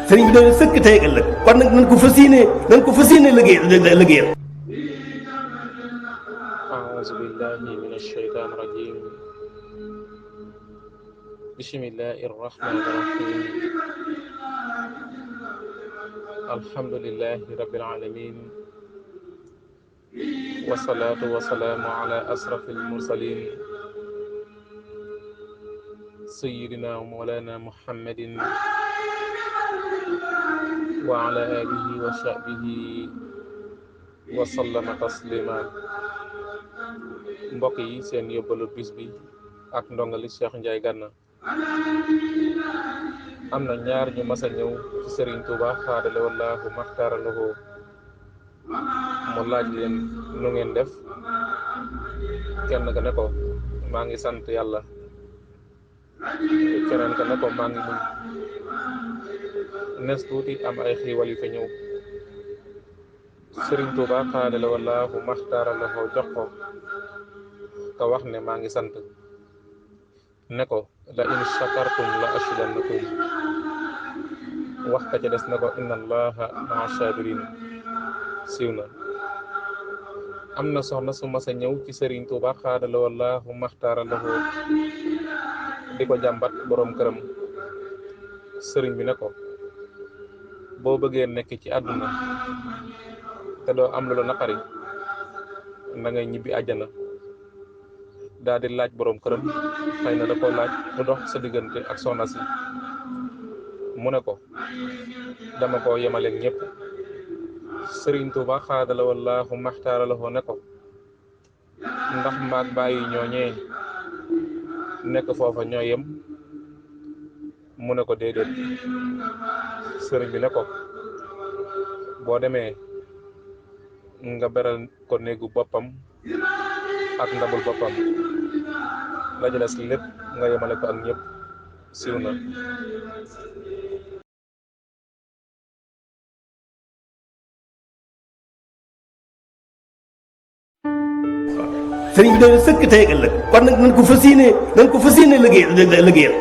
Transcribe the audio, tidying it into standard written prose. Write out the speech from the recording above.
sëriñ bi dañu sëkk tey ëllëg kon nag nañ ko fas yéene liggéeyal. أعوذ بالله من الشيطان الرجيم بسم الله الرحمن الرحيم الحمد لله رب العالمين والصلاة والسلام على أشرف المرسلين سيدنا ومولانا محمد وعلى آله وصحبه وسلم تسليما. mbokk yi seen yóbbalu bis bi ak ndongali Cheikh Ndiaye Gana am na ñaar ñu mas a ñëw ci Serigne Touba xaadale wallaahu maxtaaralahu mu laaj leen nu ngeen def. kenn ka ne ko maa ngi sant yàlla, keneen ka ne ko maa ngi muñ. nes tuuti am ay xiiwal yu fa ñëw. Serigne Touba xaadale wallaahu maxtaaralahu jox ko ka wax ne maa ngi sant, ne ko la in shakartum la azidannakum. wax ka ca des ne ko inna allaha maa sabirin. siiw na. am na soxna su mas a ñëw ci Serigne Touba xaadala wallaahu maxtaara lahu di ko jàmbat boroom këram. sëriñ bi ne ko boo bëggee nekk ci àdduna te doo am lu la naqari na ngay ñibbi àjjana. daal di laaj boroom këram, xëy na da ko laaj lu dox sa diggante ak soxna si. mu ne ko dama ko yemaleeg ñëpp. Sëriñ Tuuba xaadala wallaahu maxtaara lahu ne ko ndax maag bàyyi ñooñee nekk foofa ñoo yem. mu ne ko déedéet. sëriñ bi ne ko boo demee nga beral ko néegu boppam ak ndabul boppam, la jëles lépp nga yemale ko ak ñëpp. siiw na. sëriñ bi dañu sëkk tey ëllëg kon nag nañ ko fas yéene liggéeyal.